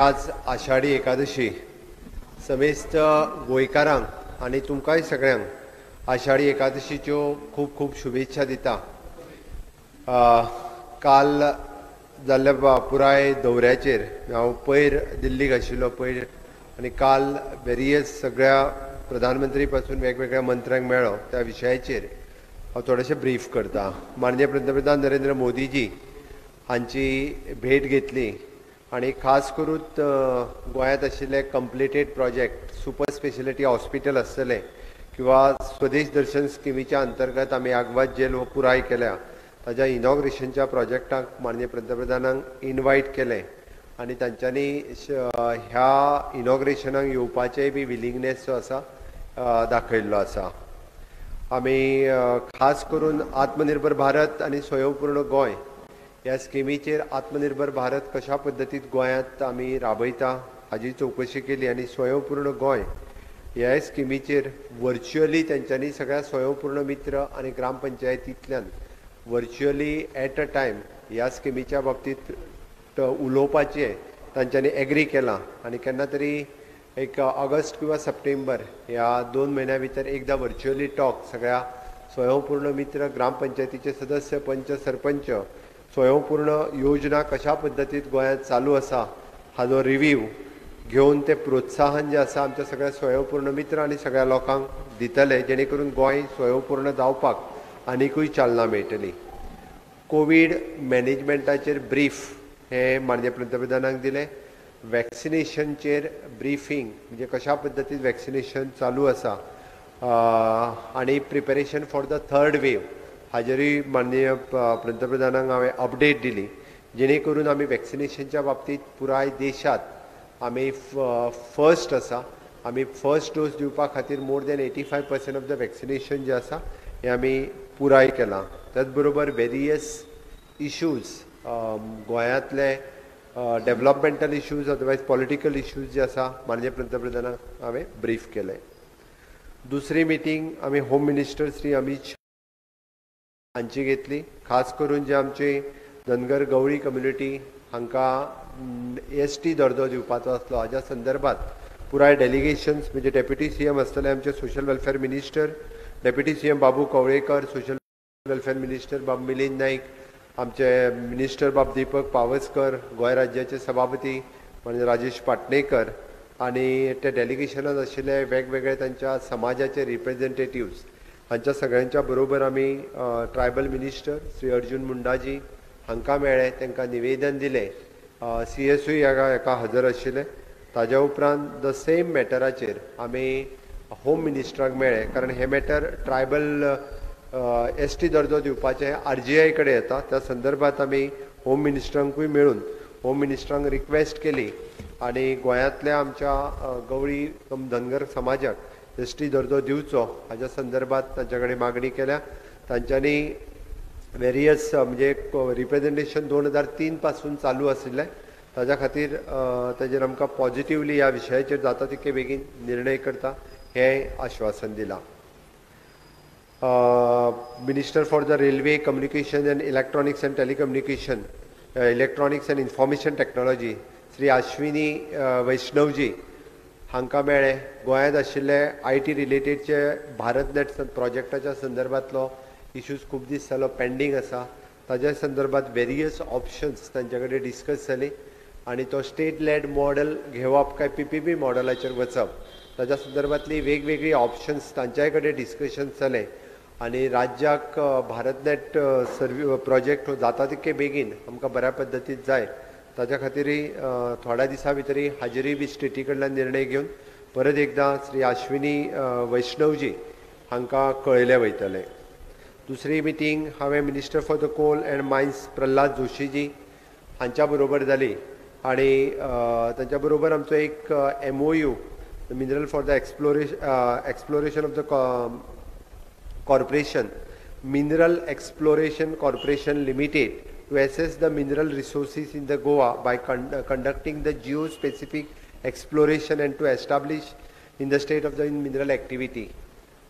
आज आषाढी एकादशी. समेस्त गोंयकारांक आनी तुमकांय सगळ्यांक आषाढी एकादशीच्यो खूब खूब शुभेच्छा दिता. काल जाल्ल्या पुराय दौऱ्याचेर हांव पयर दिल्लीक आशिल्लो पयर आनी काल वेरियस सगळ्या प्रधानमंत्री पासून वेगवेगळ्या मंत्र्यांक मेळ्ळो. त्या विशयाचेर हांव थोडेशें ब्रीफ करता. माननीय पंतप्रधान नरेंद्र मोदीजी हांची भेट घेतली आनी खास करून गोंयांत आशिल्ले completed project super speciality hospital आसतलें किंवा स्वदेश दर्शन स्किमीच्या अंतर्गत आमी आगवाद जेल हो पुराय केल्या ताज्या इनॉग्रेशनच्या प्रोजेक्टाक माननीय पंतप्रधानांक इनवायट केलें आनी तांच्यांनी ह्या इनॉग्रेशनाक येवपाचेय बी विलिंगनेस जो आसा दाखयल्लो आसा. आमी खास करून आत्मनिर्भर भारत आनी स्वयंपूर्ण गोंय ह्या स्किमीचेर आत्मनिर्भर भारत कशा पद्दतीन गोंयांत आमी राबयता हाजी चवकशी केली आनी स्वयंपूर्ण गोंय ह्या स्किमीचेर वर्च्युअली तेंच्यांनी सगळ्या स्वयंपूर्ण मित्र आनी ग्रामपंचायतींतल्यान वर्च्युअली एट अ टायम ह्या स्किमीच्या बाबतींत उलोवपाचें तांच्यांनी एग्री केलां आनी केन्ना तरी एक ऑगस्ट किंवा सप्टेंबर ह्या 2 म्हयन्या भितर एकदां वर्च्युअली टॉक सगळ्या स्वयंपूर्ण मित्र ग्रामपंचायतीचे सदस्य पंच सरपंच स्वयंपूर्ण योजना कशा पद्दतीन गोंयांत चालू आसा हाजो रिव्यू घेवन ते प्रोत्साहन जें आसा आमच्या सगळ्या स्वयंपूर्ण मित्र आनी सगळ्या लोकांक दितले जेणे करून गोंय स्वयंपूर्ण जावपाक आनिकूय चालना मेळटली. कोवीड मॅनेजमेंटाचेर ब्रीफ हें माननीय पंतप्रधानांक दिलें. वॅक्सिनेशनचेर ब्रिफींग म्हणजे कशा पद्दतीन वॅक्सिनेशन चालू आसा आनी preparation for the third wave हाजेरूय माननीय पंतप्रधानांक हांवें अपडेट दिली जेणे करून आमी वॅक्सिनेशनच्या बाबतींत पुराय देशांत आमी फर्स्ट आसा. आमी फर्स्ट डोस दिवपा खातीर more than 85% of the vaccination जें आसा हें आमी पुराय केलां. त्याच बरोबर वेरियस इश्यूज गोंयांतले developmental issues otherwise political issues जे आसा माननीय पंतप्रधानांक हांवें ब्रीफ केलें. दुसरी मिटींग आमी होम मिनिस्टर श्री अमीत हांची घेतली. खास करून जे आमची धनगर गवळी कम्युनिटी हांकां एस टी दर्जो दिवपाचो आसलो हाज्या संदर्भात पुराय डेलिगेशन्स म्हणजे डेप्युटी सी एम आसतले आमचे social welfare minister deputy C M Babu Kavlekar, social welfare minister बाब मिलिंद नाईक, आमचे मिनिस्टर बाब दीपक पावसकर, गोंय राज्याचे सभापती म्हणजे राजेश पाटणेकर आनी ते डेलिगेशनात आशिल्ले वेगवेगळे तांच्या समाजाचे रिप्रेझेंटेटिव्स हांच्या सगळ्यांच्या बरोबर आमी ट्रायबल मिनिस्टर श्री अर्जुन मुंडाजी हांकां मेळ्ळे, तांकां निवेदन दिलें. सी एसूय ह्या हजर आशिल्ले. ताज्या उपरांत the same मॅटराचेर आमी होम मिनिस्टराक मेळ्ळे कारण हें मॅटर ट्रायबल एस टी दर्जो दिवपाचें आर जी आय कडेन येता. त्या संदर्भात आमी होम मिनिस्टरांकूय मेळून होम मिनिस्टरांक रिक्वेस्ट केली आनी गोंयांतल्या आमच्या गवळी धनगर समाजाक एस टी दर्जो दिवचो हाज्या संदर्भात तांच्या कडेन मागणी केल्या. तांच्यांनी वेरियस म्हणजे रिप्रेझेंटेशन 2003 पासून चालू आशिल्लें ताज्या खातीर ताजेर आमकां पॉझिटिवली ह्या विशयाचेर जाता तितके बेगीन निर्णय करता हें आश्वासन दिलां. Minister for the railway communication and electronics and telecommunication electronics and information technology Shri Ashwini Vaishnawji हांकां मेळ्ळे. गोंयांत आशिल्ले I T रिलेटेडचे भारत नेट प्रोजेक्टाच्या संदर्भांतलो इश्यूज खूब दीस जालो पेंडींग आसा ताज्या संदर्भात वेरियस ऑप्शन्स तांच्या कडेन डिस्कस जाली आनी तो स्टेट लॅड मॉडल घेवप काय पी पी पी मॉडलाचेर वचप ताज्या संदर्भांतली वेगवेगळी ऑप्शन्स तांच्याय कडेन डिस्कशन जालें आनी राज्याक भारत नेट सर्वी प्रोजेक्ट जाता तितके बेगीन आमकां बऱ्या पद्दतीन जाय ताज्या खातीरय थोड्या दिसां भितरय हाजेरूय बी स्टेटी कडल्यान निर्णय घेवन परत एकदां श्री आश्विनी वैष्णवजी हांकां कळयलें वयतलें. दुसरी मिटींग हांवें minister for the coal and mines Pralhad Joshiji हांच्या बरोबर जाली आनी तांच्या बरोबर आमचो एक M O U mineral for the exploration of the corporation mineral exploration corporation limited to assess the mineral resources in the Goa by conducting the geo-specific exploration and to establish in the state of the mineral activity.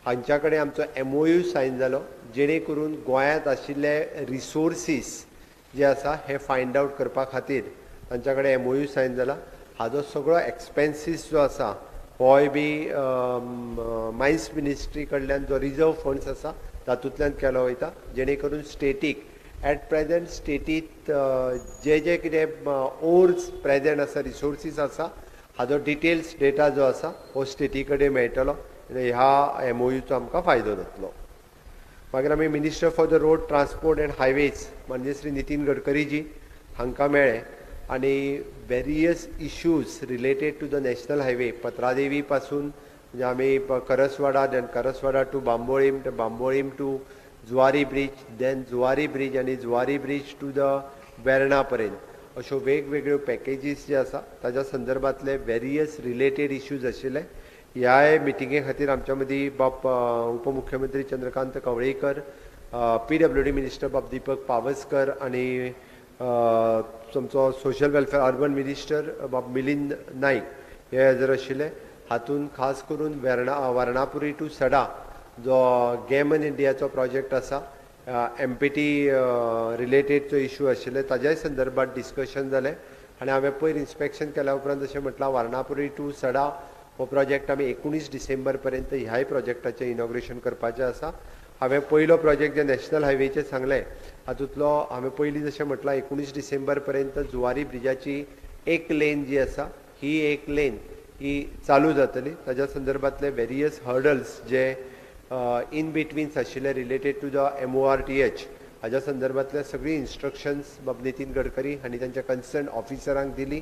हांच्या कडेन आमचो M O you sign जालो जेणे करून गोंयांत आशिल्ले resources जे आसा हे फायंड आवट करपा खातीर तांच्या कडेन एम ओ you sign जाला. हाजो सगळो एक्सपेन्सीस जो आसा होय बी मायन्स मिनिस्ट्री कडल्यान जो रिजर्व फंड्स आसा तातूंतल्यान केलो वयता, जेणे करून स्टेटीक एट प्रेजेंट स्टेटीत जे जे कितें ओर्स प्रेजेंट आसा, रिसोर्सीस आसा, हाजो डिटेल्स डेटा जो आसा हो स्टेटी कडेन मेळटलो. ह्या एमओयूचो आमकां फायदो जातलो. मागीर आमी minister for the road transport and highways म्हणजे श्री नितीन गडकरीजी हांकां मेळ्ळे आनी various issues related to the national highway Patradevi पासून म्हणजे आमी Karaswada, then Karaswada to Bambolim, Bambolim to Zuari bridge, then Zuari bridge आनी Zuari bridge to the Verna पर्यंत अश्यो वेगवेगळ्यो पॅकेजीस जे आसा ताज्या संदर्भातले वेरियस रिलेटेड इश्यूज आशिल्ले. ह्याय मिटिंगे खातीर आमच्या मदीं बाब उपमुख्यमंत्री चंद्रकांत कवळेकर, पीडब्ल्यूडी मिनिस्टर बाब दीपक पावसकर आनी तुमचो सोशल वेलफेअर अर्बन मिनिस्टर बाब मिलिंद नाईक हे हजर आशिल्ले. हातूंत खास करून वारणापुरी टू सडा जो गॅमन इंडियाचो प्रोजेक्ट आसा, एमपीटी रिलेटेड जो इशू आशिल्ले ताज्याय संदर्भात डिस्कशन जालें. आनी हांवें पयर इन्स्पेक्शन केल्या उपरांत जशें म्हटलां वारणापुरी टू सडा हो प्रोजेक्ट आमी 19 डिसेंबर पर्यंत ह्याय प्रोजेक्टाचें इनॉग्रेशन करपाचें आसा. हांवें पयलो प्रोजेक्ट जे नॅशनल हायवेचें सांगलें हातूंतलो हांवें पयलीं जशें म्हटलां 19 डिसेंबर पर्यंत जुवारी ब्रिजाची एक लेन जी आसा ही एक लेन ही चालू जातली. ताज्या संदर्भातले वेरियस हर्डल्स जे इन बिटवीन्स आशिल्ले रिलेटेड टू the MORTH हाज्या संदर्भातले सगळीं इन्स्ट्रक्शन्स बाब नितीन गडकरी हांणी तांच्या कन्सर्न ऑफिसरांक दिली.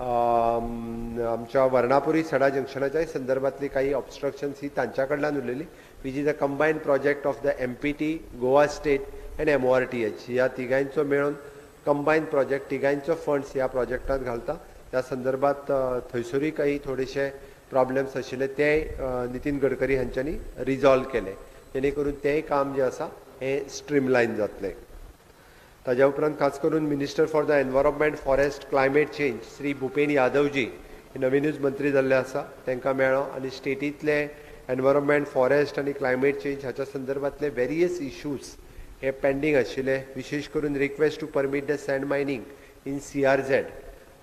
आमच्या वर्णापुरी सडा जंक्शनाच्याय संदर्भातली काही ऑब्स्ट्रक्शन्स ही तांच्या कडल्यान उरलेली, which is a combined project of the MPT, Goa state and MORTH. ह्या तिगांचो मेळून कंबायन प्रोजेक्ट, तिगांचो फंड्स ह्या प्रोजेक्टात घालता. त्या संदर्भात थंयसरूय काही थोडेशे प्रॉब्लेम्स आशिल्ले ते नितीन गडकरी हांच्यांनी रिजॉल्व केले, जेणे करून तेंय काम जें आसा हें स्ट्रीमलायन जातलें. ताज्या उपरांत खास करून minister for the environment, forest, climate change Shri Bhupen Yadavji हे नवीनूच मंत्री जाल्ले आसा तांकां मेळ्ळो आनी स्टेटींतले एनवायरमेंट, फॉरेस्ट आनी क्लायमेट चेंज हाच्या संदर्भातले वेरियस इश्यूज हे पेंडींग आशिल्ले. विशेष करून request to permit the sand mining in CRZ.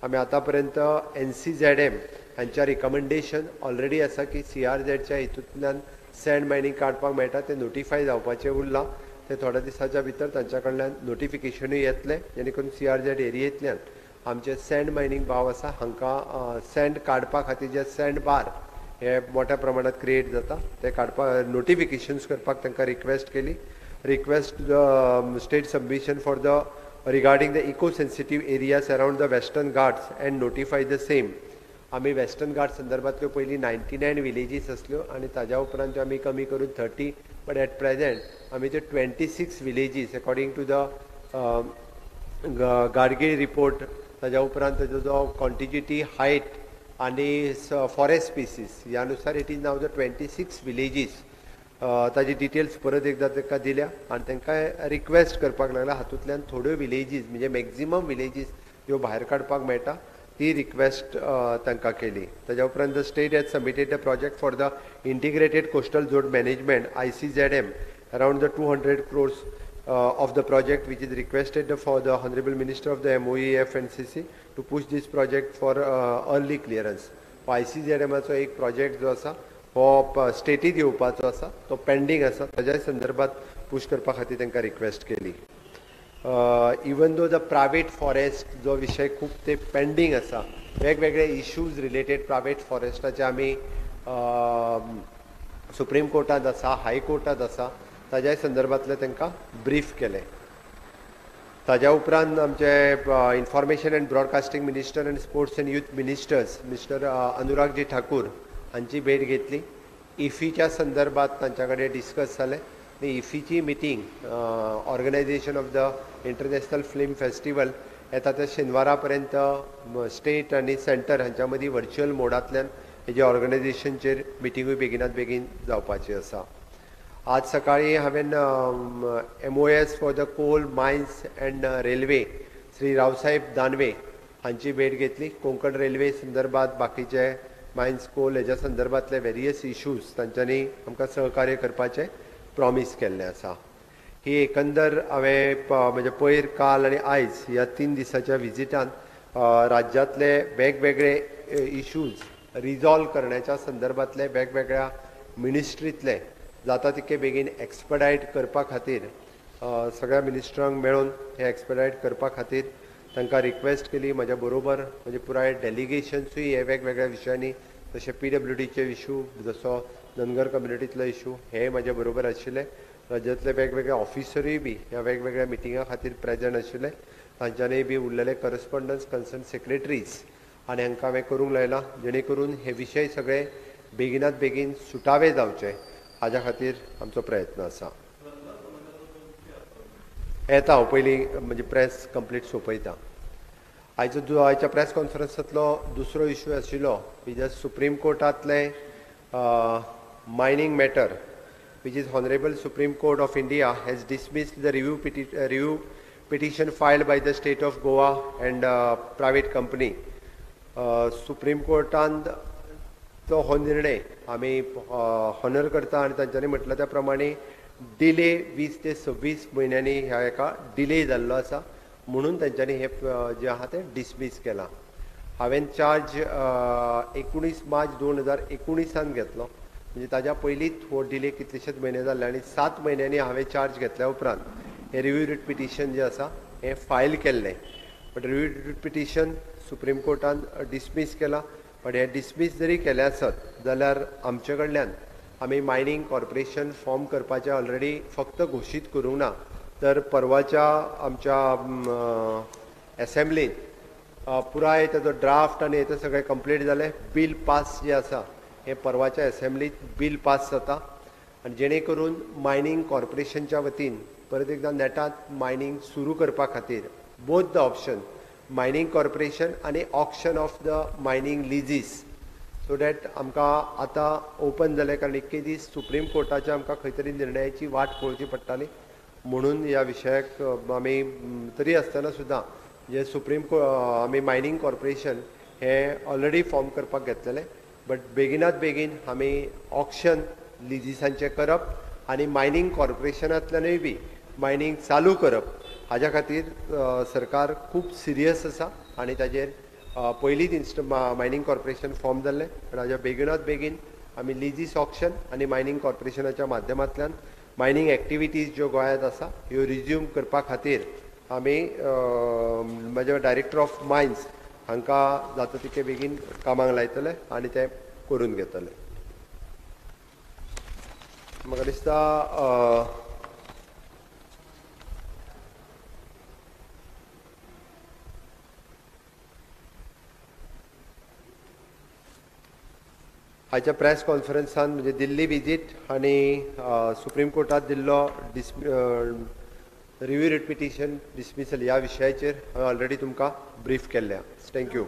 आमी आतां पर्यंत NCZM हांच्या रिकमेंडेशन ऑलरेडी आसा की CRZच्या हितूंतल्यान सँड मायनींग काडपाक मेळटा, तें नोटिफाय जावपाचें उरलां. ते थोड्या दिसाच्या भितर तांच्या कडल्यान नोटिफिकेशनूय येतलें, जेणे करून CRZ एरियेंतल्यान आमचे सँड मायनींग भाव आसा हांकां सँड काडपा खातीर जे सँड बार हे मोठ्या प्रमाणात क्रिएट जाता ते काडपाक नोटिफिकेशन्स करपाक तांकां रिक्वेस्ट केली. Request state submission for the regarding the eco sensitive areas around the Western Ghats and notify the same. आमी वेस्टर्न घाट संदर्भातल्यो पयलीं 99 विलेजीस आसल्यो आनी ताज्या उपरांत त्यो आमी कमी करून 30, बट एट प्रेजेंट आमी त्यो 26 villages according to the Gadgil report, ताज्या उपरांत ताजो जो क्वॉन्टिटी, हायट आनी फॉरेस्ट स्पिसीस ह्या नुसार it is now the 26 villages. ताजी डिटेल्स परत एकदां तांकां दिल्या आनी तांकां रिक्वेस्ट करपाक लागला हातूंतल्यान थोड्यो विलेजीस म्हणजे मॅक्झिमम विलेजीस ज्यो भायर काडपाक मेळटा ती रिक्वेस्ट तांकां केली. ताज्या उपरांत the state has submitted the project for the integrated coastal zone management ICZM around the 200 crores of the project, which is requested for the honourable minister of the MOEF and CC to push this project for early clearance. ICZMाचो एक project जो आसा हो स्टेटीत येवपाचो आसा, तो pending आसा, ताज्या संदर्भात पुश करपा खातीर तांकां रिक्वेस्ट केली. Even though the private forest जो विशय खूब ते पेंडींग आसा, वेगवेगळे इश्यूज रिलेटेड प्रायवेट फॉरेस्टाचे आमी सुप्रीम कोर्टांत आसा, हाय कोर्टांत आसा, ताज्या संदर्भातले तांकां ब्रीफ केलें. ताज्या उपरांत आमचे information and broadcasting minister and sports and youth ministers mister Anuragji Thakur हांची भेट घेतली. इफीच्या संदर्भात तांच्या कडेन डिस्कस जालें आनी इफीची meeting organisation of the international film festival येता त्या शेनवारा पर्यंत स्टेट आनी सेंटर हांच्या मदीं व्हर्च्युअल मोडांतल्यान हेजे ऑर्गनायझेशनचेर मिटिंगूय बेगिनात बेगीन जावपाची आसा. आज सकाळीं हांवें MOS for the coal, mines and railway Shri Raosaheb Danve हांची भेट घेतली. कोंकण रेल्वे संदर्भात बाकीचे मायन्स, कोल हेज्या संदर्भातले वेरियस इश्यूज तांच्यांनी आमकां सहकार्य करपाचें प्रॉमीस केल्लें आसा. ही एकंदर हांवें म्हणजे पयर, काल आनी आयज ह्या 3 दिसाच्या विजिटान राज्यांतले वेगवेगळे इशूज रिजॉल्व करण्याच्या संदर्भातले वेगवेगळ्या मिनिस्ट्रीतले जाता तितके बेगीन एक्सपडायट करपा खातीर सगळ्या मिनिस्टरांक मेळून हे एक्सपडायट करपा खातीर तांकां रिक्वेस्ट केली. म्हज्या बरोबर म्हणजे पुराय डेलिगेशन्सूय हे वेगवेगळ्या विशयांनी, जशे PWDचे इशू, जसो धनगर कम्युनिटींतलो इशू, हे म्हज्या बरोबर आशिल्ले. राज्यांतले वेगवेगळे ऑफिसरूय बी ह्या वेगवेगळ्या मिटिंगा खातीर प्रेजंट आशिल्ले. तांच्यांनी बी उरलेले करस्पॉन्डन्स, कन्सर्न सेक्रेटरीज आनी हांकां हांवें करूंक लायलां, जेणे करून हे विशय सगळे बेगिनात बेगीन सुटावे जावचे हाज्या खातीर आमचो प्रयत्न आसा. येता हांव पयलीं म्हणजे प्रेस कंप्लीट सोंपयता. आयच्या प्रेस कॉन्फरन्सांतलो दुसरो इशू आशिल्लो which is supreme कोर्टांतले mining matter, which is honourable Supreme Court of India has dismissed the review petition filed by the state of Goa and private company. Supreme कोर्टान तो हो निर्णय आमी Honor करता आनी तांच्यांनी म्हटलां त्या प्रमाणे डिले 20 ते 26 म्हयन्यांनी ह्या हेका डिले जाल्लो आसा म्हणून तांच्यांनी हे जें आहा तें डिसमीस केलां. हांवें चार्ज 19 मार्च 2019 घेतलो, म्हणजे ताज्या पयलींच हो डिले कितलेशेच म्हयने जाल्ले आनी 7 म्हयन्यांनी हांवें चार्ज घेतल्या उपरांत हें रिव्यू रिट पिटिशन जें आसा हें फायल केल्लें. But review writ petition supreme कोर्टान डिसमीस केलां. बट हें डिसमीस जरी केलें आसत जाल्यार आमचे कडल्यान आमी मायनींग कॉर्पोरेशन फॉर्म करपाचें ऑलरेडी फक्त घोशीत करूंक ना, तर परवाच्या आमच्या एसेंब्लीन पुराय ताजो ड्राफ्ट आनी हें सगळें कंप्लीट जालें. बील पास जें आसा हें परवाच्या एसेंब्लीत बील पास जाता आनी जेणे करून मायनींग कॉर्पोरेशनच्या वतीन परत एकदां नेटांत मायनींग सुरू करपा खातीर both the option, mining corporation आनी auction of the mining leases, so that आमकां आतां ओपन जालें. कारण इतके दीस सुप्रीम कोर्टाच्या आमकां खंय तरी निर्णयाची वाट पळोवची पडटाली म्हणून ह्या विशयाक आमी तरी आसतना सुद्दां जे सुप्रीम आमी मायनींग कॉर्पोरेशन हें ऑलरेडी फॉर्म करपाक घेतलेलें, बट बेगिनात बेगीन आमी ऑक्शन लिजीसांचें करप आनी मायनींग कॉर्पोरेशनांतल्यानूय बी मायनींग चालू करप हाज्या खातीर सरकार खूब सिरियस आसा आनी ताजेर पयलींच इन्स्ट मायनींग कॉर्पोरेशन फॉर्म जाल्लें, पण हाज्या बेगिनात बेगीन आमी लिजीस ऑक्शन आनी मायनींग कॉर्पोरेशनाच्या माध्यमांतल्यान मायनींग एक्टिविटीज ज्यो गोंयांत आसा ह्यो रिज्यूम करपा खातीर आमी म्हजे डायरेक्टर ऑफ मायन्स हांकां जाता तितके बेगीन कामाक लायतले आनी ते करून घेतले. म्हाका दिसता आयच्या प्रेस कॉन्फरन्सान म्हणजे दिल्ली विजीट आनी सुप्रीम कोर्टात दिल्लो रिव्यू रिट पिटिशन डिसमिसल ह्या विशयाचेर हांवें ऑलरेडी तुमकां ब्रीफ केल्लें. Thank you.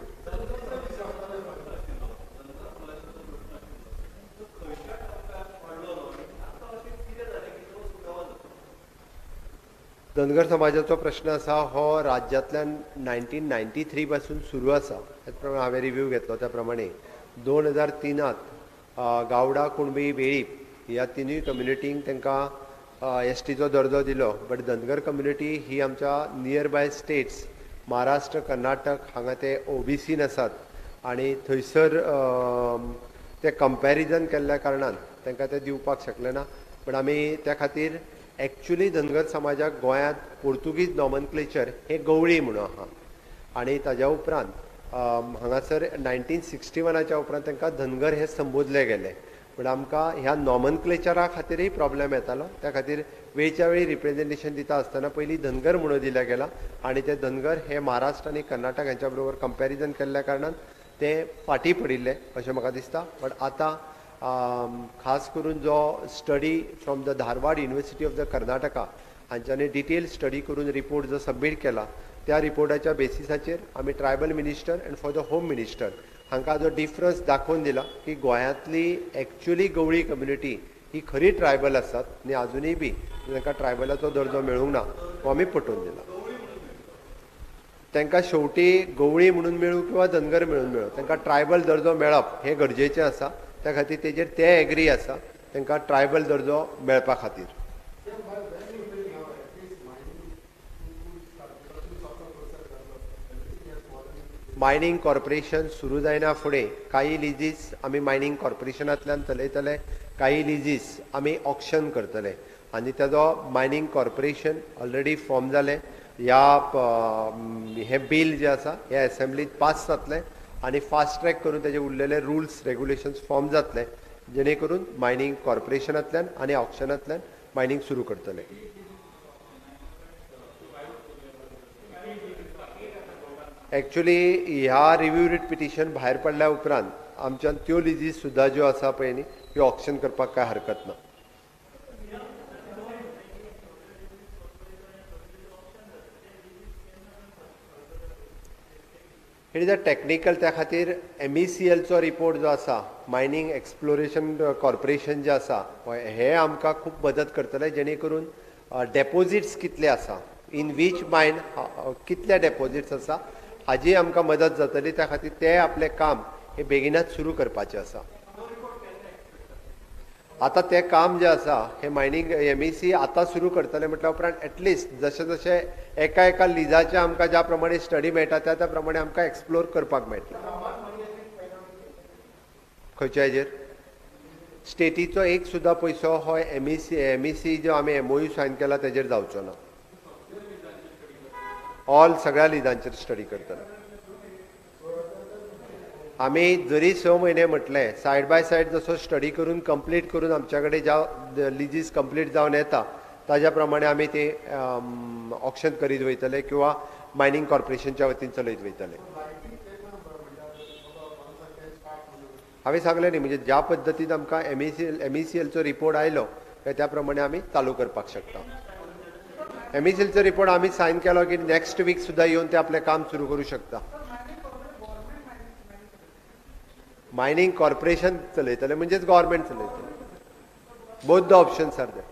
Dhangar समाजाचो प्रश्न आसा हो राज्यांतल्यान 1993 पासून सुरू आसा. त्याच प्रमाणे हांवें रिव्यू घेतलो त्या प्रमाणे 2003 गावडा, कुणबी, वेळीप ह्या तिनूय कम्युनिटींक तांकां एसटीचो दर्जो दिलो, बट धनगर कम्युनिटी ही आमच्या near by states Maharashtra, Karnataka हांगा ते ओबीसीन आसात आनी थंयसर ते कंपॅरिजन केल्ल्या कारणान तांकां ते दिवपाक शकले ना. बट आमी त्या खातीर एक्चुली धनगर समाजाक गोंयांत पोर्तुगीज नॉमनक्लेचर हें गवळी म्हणून आहा आनी ताज्या उपरांत हांगासर 1961 उपरांत तांकां धनगर हे संबोधले गेले. पण आमकां ह्या नॉमनक्लेचरा खातीरय प्रॉब्लेम येतालो, त्या खातीर वेळच्या वेळी रिप्रेझेंटेशन दिता आसतना पयलीं धनगर म्हणून दिल्या गेला आनी ते धनगर हे महाराष्ट्र आनी कर्नाटक हांच्या बरोबर कंपॅरिजन केल्ल्या कारणान ते फाटीं पडिल्ले अशें म्हाका दिसता. बट आतां खास करून जो study from the Dharwad University of the Karnataka हांच्यांनी detail study करून रिपोर्ट जो सबमीट केला त्या रिपोर्टाच्या बेसिसाचेर आमी tribal minister and for the home minister हांकां जो डिफरन्स दाखोवन दिला की गोंयांतली एक्चुली गवळी कम्युनिटी ही खरी ट्रायबल आसात आनी आजुनूय बी तांकां ट्रायबलाचो दर्जो मेळूंक ना हो आमी पटोवन दिला. तांकां शेवटी गवळी म्हणून मेळूं किंवा धनगर म्हणून मेळूं, तांकां ट्रायबल दर्जो मेळप हें गरजेचें आसा. त्या खातीर तेजेर ते एग्री आसा तांकां ट्रायबल दर्जो मेळपा खातीर. मायनींग कॉर्पोरेशन सुरू जायना फुडें काही लिजीस आमी मायनींग कॉर्पोरेशनांतल्यान चलयतले, काही लिजीस आमी ऑक्शन करतले आनी ताजो मायनींग कॉर्पोरेशन ऑलरेडी फॉर्म जालें. ह्या हें बील जें आसा हें एसेंब्लीत पास जातलें आनी फास्ट ट्रॅक करून तेजे उरलेले रुल्स रेगुलेशन्स फॉर्म जातले, जेणे करून मायनींग कॉर्पोरेशनांतल्यान आनी ऑक्शनांतल्यान मायनींग सुरू करतले. एक्चुली ह्या रिव्यू रिट पिटिशन भायर पडल्या उपरांत आमच्यान त्यो लिजीस सुद्दां ज्यो आसा पळय न्ही त्यो ऑक्शन करपाक कांय हरकत ना. It is a technical, त्या खातीर MECLचो रिपोर्ट जो आसा, मायनींग एक्सप्लोरेशन कॉर्पोरेशन जें आसा हें आमकां खूब मदत करतलें, जेणे करून डेपोजिट्स कितले आसा, इन वीच मायन कितले डेपोजिट्स आसा हाजी आमकां मदत जातली. त्या खातीर ते आपलें काम हे बेगिनाच सुरू करपाचें आसा. आतां तें काम जें आसा हें मायनींग MEC आतां सुरू करतलें म्हटल्या उपरांत एटलिस्ट जशें जशें एका एका लिजाचें आमकां ज्या प्रमाणे स्टडी मेळटा त्या त्या प्रमाणे आमकां एक्सप्लोर करपाक मेळटलें. खंयच्या हेजेर स्टेटीचो एक सुद्दां पयसो हो MEC जो आमी MOU sign केला तेजेर जावचो ना. ऑल सगळ्या लिजांचेर स्टडी करतले आमी. जरी 6 म्हयने म्हटलें, सायड बाय सायड जसो स्टडी करून कंप्लीट करून आमच्या कडेन ज्या लिजीस कंप्लीट जावन येता ताज्या प्रमाणे आमी ते ऑक्शन करीत वयतले किंवा मायनींग कॉर्पोरेशनच्या वतीन चलयत वयतले. हांवें सांगलें न्ही, म्हणजे ज्या पद्दतीन आमकां MECLचो रिपोर्ट आयलो त्या प्रमाणे आमी चालू करपाक शकता. MECLचो रिपोर्ट आमी सायन केलो की नेक्स्ट वीक सुद्दां येवन ते आपलें काम सुरू करूं शकता. मायनींग कॉर्पोरेशन चलयतले म्हणजेच government चलयतले. Both the options are there.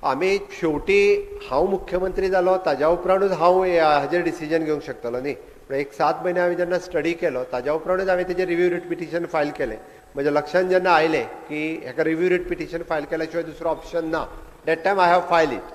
आमी शेवटी हांव मुख्यमंत्री जालो ताज्या उपरांतूच हांव हाजेर डिसिजन घेवंक शकतलो न्ही. पूण एक 7 म्हयने हांवें जेन्ना स्टडी केलो ताज्या उपरांतूच हांवें तेजेर रिव्यू रिट पिटिशन फायल केलें. म्हज्या लक्षांत जेन्ना आयलें की हेका रिव्यू रिट पिटिशन फायल केल्या शिवाय दुसरो ऑप्शन ना, that time I have file it.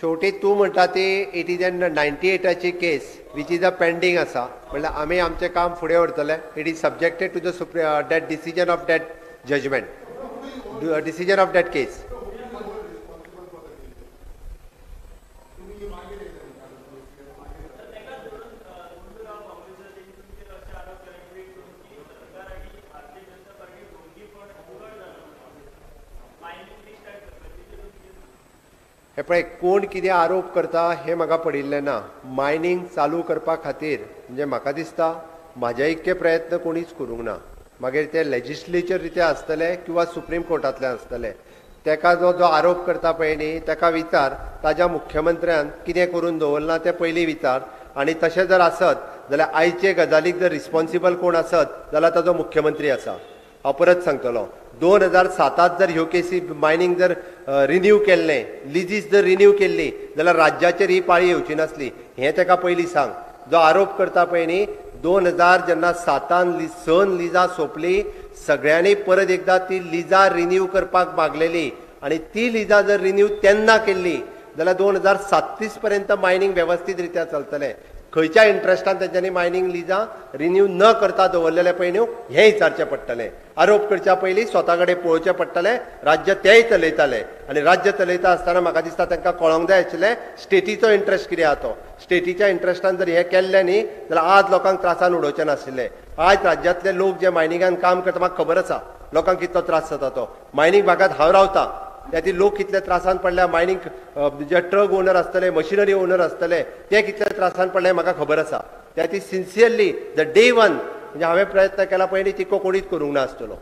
शेवटी तूं म्हणटा ती it is N 98ची case which is a pending आसा, म्हणल्यार आमी आमचें काम फुडें व्हरतले. It is subjected to the that decision of that judgement, decision of that case. हे पळय, कोण कितें आरोप करता हें म्हाका पडिल्लें ना. मायनींग चालू करपा खातीर म्हणजे म्हाका दिसता म्हाज्या इतके प्रयत्न कोणीच करूंक ना. मागीर ते लेजिस्लेचर रित्या आसतले किंवा सुप्रीम कोर्टांतल्यान आसतले, तेका जो जो आरोप करता पळय न्ही तेका विचार ताज्या मुख्यमंत्र्यान कितें करून दवरलां तें पयलीं विचार. आनी तशें जर आसत जाल्यार आयचे गजालीक जर रिस्पोन्सिबल कोण आसत जाल्यार ताजो मुख्यमंत्री आसा. हांव परत सांगतलो, 2007 जर ह्यो केसी मायनींग जर रिन्यू केल्लें, लिजीस जर रिन्यू केल्ली जाल्यार राज्याचेर ही पाळी येवची नासली. हें तेका पयलीं सांग. जो आरोप करता पळय न्ही, 2000 जेन्ना 7 लिजां सोंपली सगळ्यांनी परत एकदां ती लिजां रिन्यू करपाक मागलेली आनी ती लिजां जर रिन्यू तेन्ना केल्ली जाल्यार 2037 पर्यंत मायनींग वेवस्थीत रित्या चलतलें. खंयच्या इंट्रस्टान तेंच्यांनी मायनींग लिजां रिन्यू न करता दवरलेलें पळय न्हू हें विचारचें पडटलें. आरोप करच्या पयलीं स्वता कडेन पळोवचें पडटलें. राज्य तेय चलयताले आनी राज्य चलयता आसतना म्हाका दिसता तांकां कळोंक जाय आशिल्लें स्टेटीचो इंट्रस्ट कितें आहा तो. स्टेटीच्या इंट्रस्टान जर हें केल्लें न्ही जाल्यार आज लोकांक त्रासान उडोवचें नाशिल्लें. आज राज्यांतले लोक जे मायनिंगान काम करता म्हाका खबर आसा लोकांक कितलो त्रास जाता तो. मायनींग भागांत हांव रावता, त्या लोक कितले त्रासान पडल्या, मायनींग जे ट्रक ओनर आसतले, मशिनरी ओनर आसतले ते कितले त्रासान पडले म्हाका खबर आसा. त्या ती सिन्सियरली the day one म्हणजे हांवें प्रयत्न केला पयलीं तिको कोणीच करूंक ना आसतलो.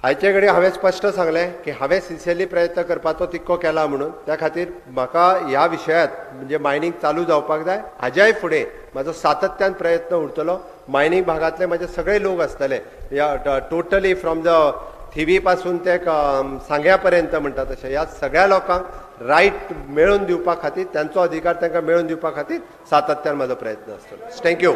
आयचे कडेन हांवें स्पश्ट सांगलें की हांवें सिन्सियरली प्रयत्न करपाचो तितको केला म्हणून. त्या खातीर म्हाका ह्या विशयांत म्हणजे मायनींग चालू जावपाक जाय, हाज्याय फुडें म्हाजो सातत्यान प्रयत्न उरतलो. मायनींग भागांतले म्हाजे सगळे लोक आसतले, ह्या टोटली फ्रॉम the Thivim पासून ते सांग्या पर्यंत म्हणटा तशें ह्या सगळ्या लोकांक रायट मेळोवन दिवपा खातीर, तांचो अधिकार तांकां मेळोवन दिवपा खातीर सातत्यान म्हाजो प्रयत्न आसतलो. Thank you.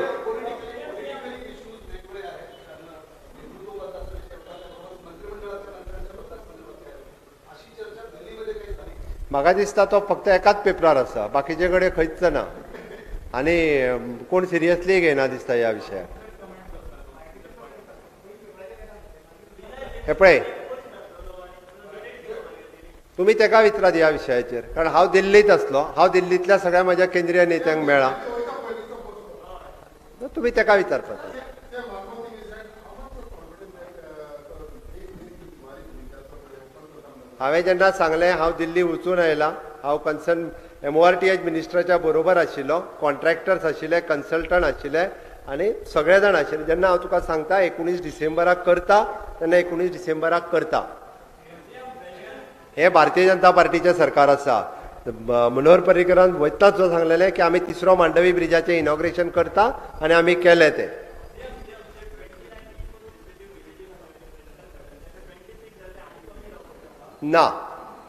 म्हाका दिसता तो फक्त एकाच पेपरार आसा, बाकीचे कडेन खंयच ना आनी कोण सिरियसली घेयना दिसता ह्या विशयाक. हे पळय तुमी तेका विचारात ह्या विशयाचेर, कारण हांव दिल्लींत आसलो, हांव दिल्लींतल्या सगळ्या म्हज्या केंद्रीय नेत्यांक मेळ्ळा, तुमी तेका विचारपाचो. हांवें जेन्ना सांगलें हांव दिल्ली वचून आयलां, हांव कन्सर्न MORTH मिनिस्टराच्या बरोबर आशिल्लो, कॉन्ट्रॅक्टर्स आशिल्ले, कन्सल्टंट आशिल्ले आनी सगळे जाण आशिल्ले. जेन्ना हांव तुका सांगता 19 डिसेंबराक करता, तेन्ना 19 डिसेंबराक करता. हें भारतीय जनता पार्टीचें सरकार आसा. मनोहर पर्रीकरान वयताच जो सांगलेलें की आमी तिसरो मांडवी ब्रिजाचें इनॉग्रेशन करता आनी आमी केलें तें. ना,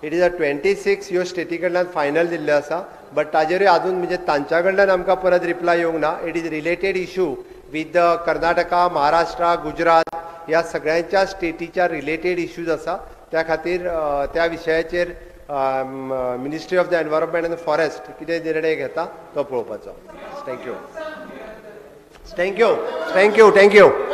it is a 26 ह्यो स्टेटी कडल्यान फायनल दिल्ल्यो आसा, बट ताजेरूय आजून म्हणजे तांच्या कडल्यान आमकां परत रिप्लाय येवंक ना. It is related issue with the Karnataka, Maharashtra, Gujarat ह्या सगळ्यांच्या स्टेटीच्या रिलेटेड इश्यूज आसा. त्या खातीर त्या विशयाचेर ministry of the environment and forest कितें निर्णय घेता तो पळोवपाचो. Thank you, thank you, thank you, thank you.